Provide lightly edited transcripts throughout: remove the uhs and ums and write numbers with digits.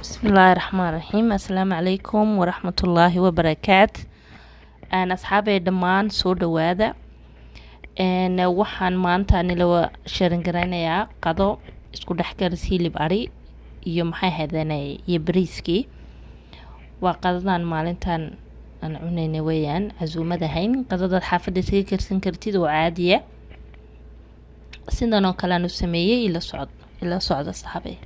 Bismillaahi raxmaan raxiim. Assalaamu calaykum waraxmatullaahi wabarakaat. Asxaabey dhammaan, soo dhawaada. Waxaan maanta nila sharing garaynayaa qado isku dhex karis hilib ari iyo maxay hadanay iyo bariiskii. Waa qadadan maalintan aan cunayna weeyaan, casuumad ahayn, qadadaad xaafadda iskaga karsan kartid oo caadiya. Sidan oo kale aan u sameeyey. Ila socod, ila socda, asxaabey.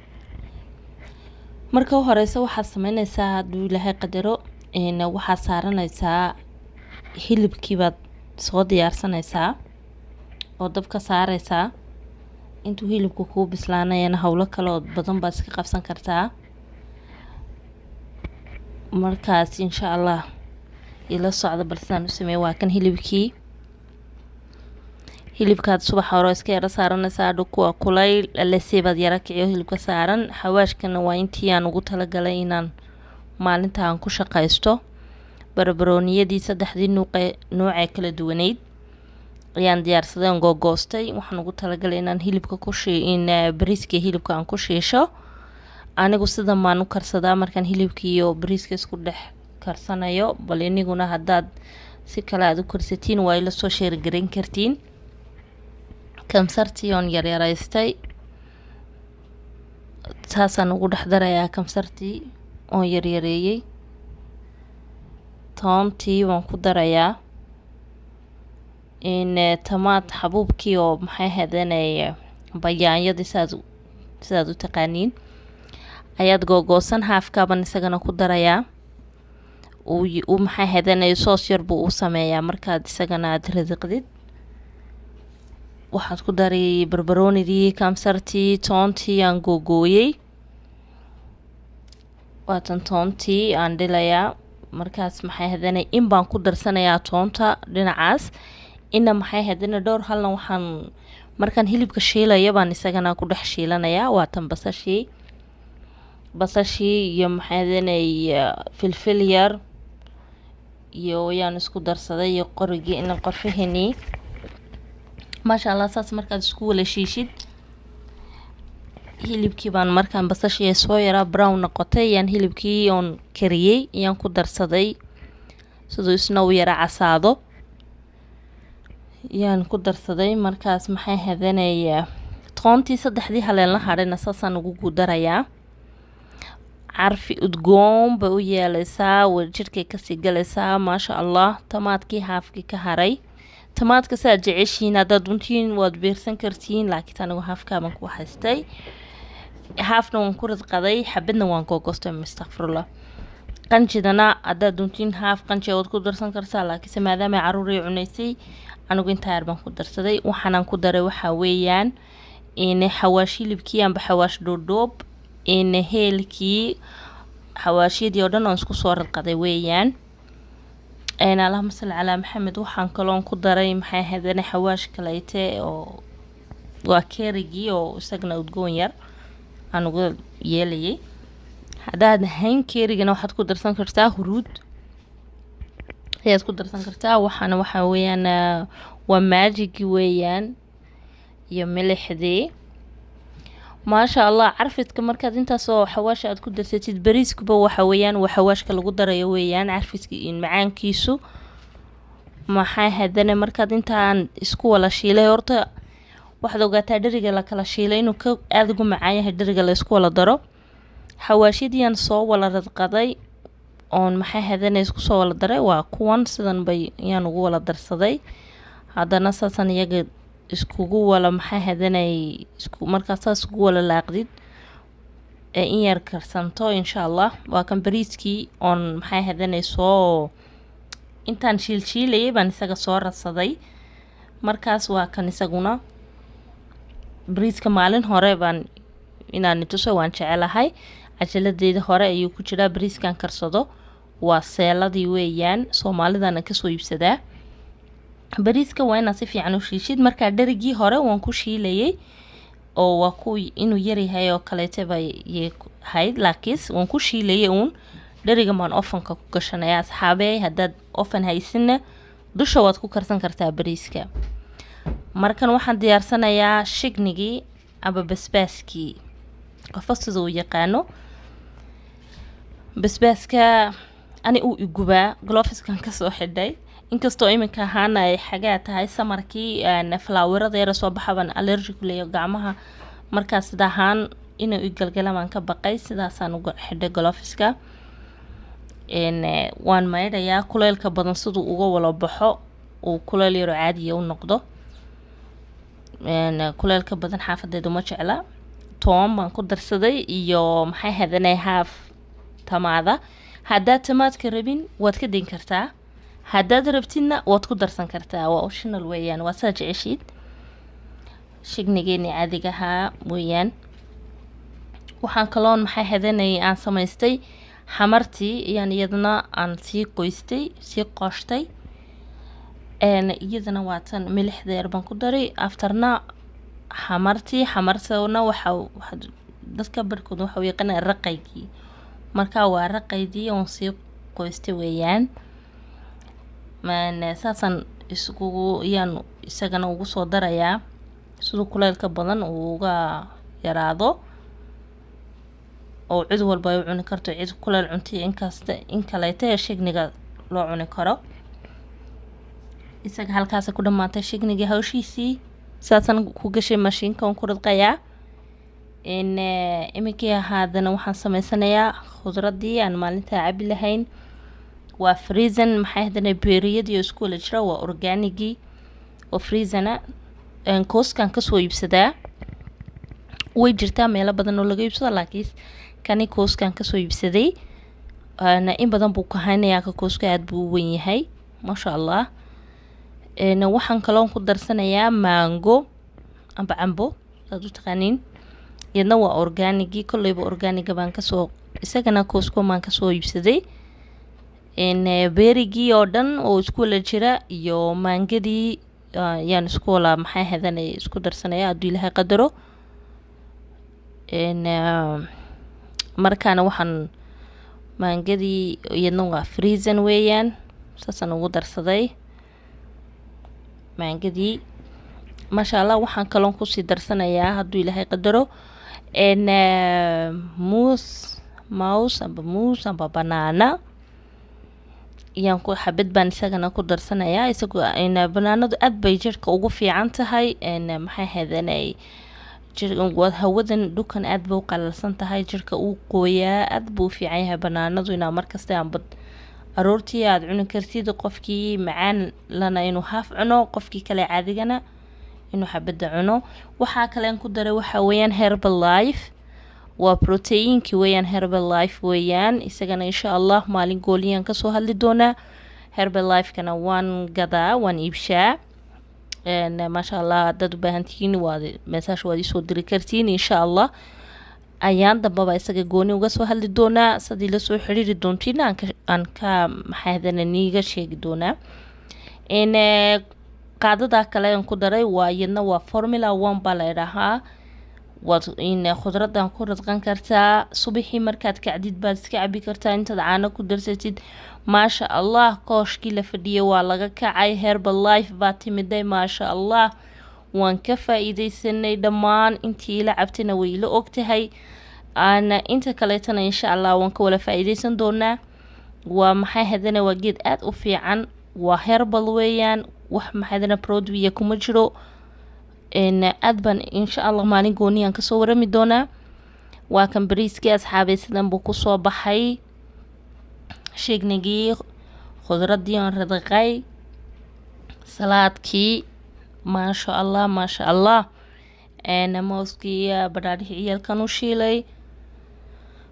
Marka u horeysa waxaad sameyneysaa, hadduu Ilaahay qadaro, waxaad saaranaysaa hilibkii, baad soo diyaarsanaysaa oo dabka saareysaa. Intuu hilibku kuu bislaanayana howlo kale oo badan baad iska qabsan kartaa. Markaas insha Allah ila socda bal sidaan u sameeye. Waa kan hilibkii. Hilibkaad subaxa hore iska yaro saaranaysaa, dhuku waa kulayl alesey baad yaro kiciyo hilibka saaran. Xawaashkana waa intii aan ugu talagalay inaan maalinta aan ku shaqaysto. Barbarooniyadii saddexdii nuuqe nuucee kala duwaneyd ayaan diyaarsaday oon googoostay. Waxaan ugu talagalay inaan hilibka ku in bariiska hilibka aan ku shiisho. Anigu sidan baan u karsadaa markaan hilibka iyo bariiska isku dhex karsanayo. Bal iniguna haddaad si kale aada u karsatiin, waa ila soo share garayn kartiin. Kamsartii oon yaryaraystay saasaan ugu dhex darayaa. Kamsartii oon yaryareeyey, toontii waan ku darayaa, in tamaad xabuubkii oo maxay hadanay bayaanyadii sidaad u taqaaniin ayaad googoosan. Haafkaaban isagana ku darayaa. Uu maxay hadanay soos yar buu u sameeyaa. Markaad isagana aada radiqdid, waxaad ku daray barbaroonidii, kamsartii, toontii aan googooyey. Waatan toontii aan dhilayaa. Markaas maxay hadanay in baan ku darsanayaa toonta dhinacaas, ina maxay hadana dhowr halna waxaan markaan hilibka shiilaya baan isagana ku dhex shiilanayaa. Waatan basashii iyo maxay hadanay filfil yar iyo ayaan isku darsaday iyo qorigii ina qorfahenii. Maasha Allah, saas markaad isku wala shiishid hilibkii baan markaan basashii ay soo yaraa brown noqotay ayaan hilibkii oon kariyey ayaan ku darsaday. Siduu isna u yara casaado ayaan ku darsaday. Markaas maxay hadanaya toontii saddexdii haleen la hadhayna saasaan ugu darayaa. Carfi udgoon bay u yeeleysaa, jidhkay kasii galaysaa, maasha Allah. Tamaadkii haafkii ka haray, tamaadka siaad jeceshihiin, haddaad duntiin waad biirsan kartiin, laakiin anigu haafkaaban ku haystay. Haafna waan ku ridqaday, xabadna waan googostay. Astaqfirullah. Qanjidana haddaad duntiin haaf qanji waad ku darsan kartaa, laakiinse maadaama caruuray cunaysay, anigu intaa yar baan ku darsaday. Waxaanaan ku daray waxaa weeyaan in xawaash hilibkii amba xawaash dhoodhoob, in heelkii, xawaashyadii oo dhan oon isku soo ridqaday weeyaan. Allahuma salli calaa Maxamed. Waxaan kaloon ku daray maxay hadana xawaash kaleyte oo waa keerigii oo isagana udgoon yar aan uga yeelayay. Haddaad hayn keerigana, waxaad ku darsan kartaa huruud ayaad ku darsan kartaa. Waxaana waxaa weeyaan waa maajigi weeyaan iyo milixdii. Maasha Allah, carfidka markaad intaasoo xawaasha aad ku darsatid, bariiskuba waxa weeyaan waa xawaashka lagu darayo weeyaan carfiska iyo macaankiisu. Maxay hadana markaad intaan isku wala shiilay, horta waxaad ogaataa dheriga la kala shiilay inuu ka aada ugu macaan yahay dheriga la isku wala daro. Xawaashyadiiaan soo wala radqaday oon maxay hadana isku soo wala daray waa kuwan. Sidan bay ayaan ugu wala darsaday. Haddana saasaan iyaga iskugu wala maxay hadanay isku markaa saas iskugu wala laaqdid ee in yar karsanto, insha Allah. Waa kan bariiskii oon maxay hadanay soo intaan shiilshiilayay baan isaga soo radsaday. Markaas waa kan isaguna bariiska. Maalin hore baan inaan ituso waan jecelahay. Cajaladeyda hore ayuu ku jiraa bariiskan karsado. Waa seeladii weeyaan, Soomaalidana kasoo iibsadaa. Bariiska waa inaad si fiican u shiishid. Markaa dherigii hore waan ku shiilayay oo waa ku inuu yaryahay oo kaleeta bay ahayd, laakiinse waan ku shiilayay uun. Dherigan baan ovenka ku gashanaya, asxaabey. Haddaad oven haysinna, dusha waad ku karsan kartaa bariiska. Markan waxaan diyaarsanayaa shignigii aba basbaaskii, qofo sida uu yaqaano. Basbaaska ani uu igubaa, gloveskan kasoo xidhay, inkastoo iminka ahaana ay xagaa tahay summerkii, flowerada yara soo baxaban allergy ku leeyahay gacmaha. Markaas sida ahaan inuu igalgala baan ka baqay, sidaasaan uga xidhay gloveska. Waan maydhayaa kuleylka badan siduu uga wala baxo, uu kuleyl yaro caadiya u noqdo. Kuleylka badan xaafadeedu ma jecla. Toon baan ku darsaday iyo maxay hadanay half tamaada. Haddaad tamaadka rabin waad ka dayn kartaa, haddaad rabtidna waad ku darsan kartaa, waa optional weeyaan, waa saa jeceshiid. Shignigeeni caadiga ahaa weeyaan. Waxaan kaloon maxay hadanay aan samaystay xamartii iyaan iyadana aan sii qoystay, sii qooshtay. Iyadana waa tan, milixda yar baan ku daray. Afterna xamartii, xamartana waxa dadka barhkood waxa u yaqaanaa raqaygii, marka waa raqaydii oon sii qoystay weeyaan. Saasaan iskugu iyaan isagana ugu soo darayaa siduu kuleylka badan uu uga yaraado oo cid walba ay u cuni karto, cid kuleyl cuntiya inkasta in kaleeta ee shigniga loo cuni karo. Isaga halkaasa ku dhamaatay shignigii hawshiisii, saasaan ku gashay mashiinka oon ku ridqayaa. Iminkii ahaadana waxaan sameysanayaa khudradii aan maalintaa cabi lahayn. Waa frozen, maxay hadana berryadii oo isku wala jira, waa organigii oo frozena. Costcon kasoo iibsadaa, way jirtaa meelo badan oo laga iibsado, laakiin kani Costcon kasoo iibsaday. In badan buu ka haynayaa ka Costco, aada buu u weyn yahay, maasha Allah. Waxaan kaloon ku darsanayaa mango amba cambo saad u taqaaniin, iyadna waa organigii, kolleyba organiga baan kasoo, isagana Costco baan kasoo iibsaday. Berrygii oo dhan oo isku wala jira iyo maangadii yaan isku wala maxay hadanay isku darsanaya hadduu Ilaahay qadaro. Markaana waxaan maangadii iyadna waa frozen weeyaan, saasaan ugu darsaday maangadii, maasha Allah. Waxaan kaloon kusii darsanayaa hadduu Ilaahay qadaro muus, mouse amba muus amba banana iyaan ku xabad baan isagana ku darsanayaa. Isagu banaanadu aad bay jirka ugu fiican tahay. Maxay hadanay hawadan dhukan aad bay u qalalsan tahay, jirka uu qooyaa, aad buu u fiican yahay banaanadu inaa markasta amba aroortii aada cuni kartid. Qofkii macaan lana inuu half cuno, qofkii kale caadigana inuu xabada cuno. Waxaa kalen ku daray waxaa weeyaan Herbalife, waa proteinki weeyaan, Herbalife weeyaan isagana. Insha Allah maalin gooliyaan kasoo hadli doonaa. Herbalifekana waan gadaa, waan iibshaa, maasha Allah. Haddaad u baahantihiin waad message waad isoo diri kartiin, insha Allah. Ayaan dambaba isaga gooni uga soo hadli doonaa, sadii lasoo xiriiri doontiin aan ka maxaydana niiga sheegi doonaa. Qaadada kale aan ku daray waa iyadna waa Formula One baa la idhahaa. Waad in khudradan ku radqan kartaa subaxii markaad kacdid, baad iska cabi kartaa intaad caano ku darsatid, maasha Allah. Kooshkii la fadhiyay waa laga kacay, Herbalife baa timiday, maasha Allah. Waan ka faa-iideysanay dhammaan, intii ila cabtayna way ila ogtahay, ana inta kaleetana insha Allah waan ka wala faa-iideysan doonaa. Waa maxay hadana waa geed aada u fiican, waa herbal weeyaan, wax maxay hadana product kuma jiro. Aad baan insha Allah maalin gooniyaan kasoo warami doonaa. Waa kan bariiskii, asxaabay, sidan buu kusoo baxay. Shignigii, khudradii oon radqay, salaadkii, maasha Allah, maasha Allah. Mooskii, badhaadhihii ciyaalkan u shiilay,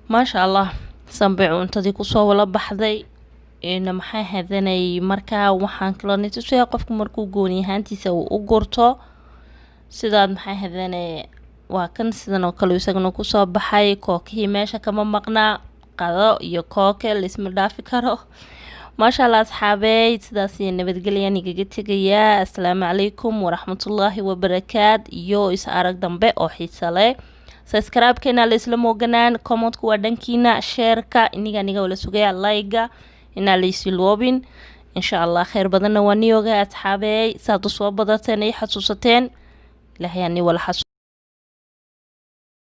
maasha Allah, sanbay cuntadii kusoo wala baxday. Maxay hadanay markaa waxaan kaloo nitusayaa qofku markuu gooni ahaantiisa uu u gurto sidaad maxay hadanay. Waa kan sidan oo kale isagana kusoo baxay. Kookihii meesha kama maqnaa, qado iyo kooke laisma dhaafi karo, maasha Allah. Asxaabey, sidaas iyo nabadgelyaan igaga tegayaa. Asalaamu calaykum waraxmatullaahi wabarakaat iyo is arag dambe oo xiisa leh. Subscribe-keena la isla mooganaan, commentku waa dhankiina, shareka iniga niga wala sugaya, like-ga inaa laysiloobin, insha Allah. Kheyr badanna waa niyooga, asxaabey, saad usoo badateen ay xasuusateen. Ilaahay ani wala xasu.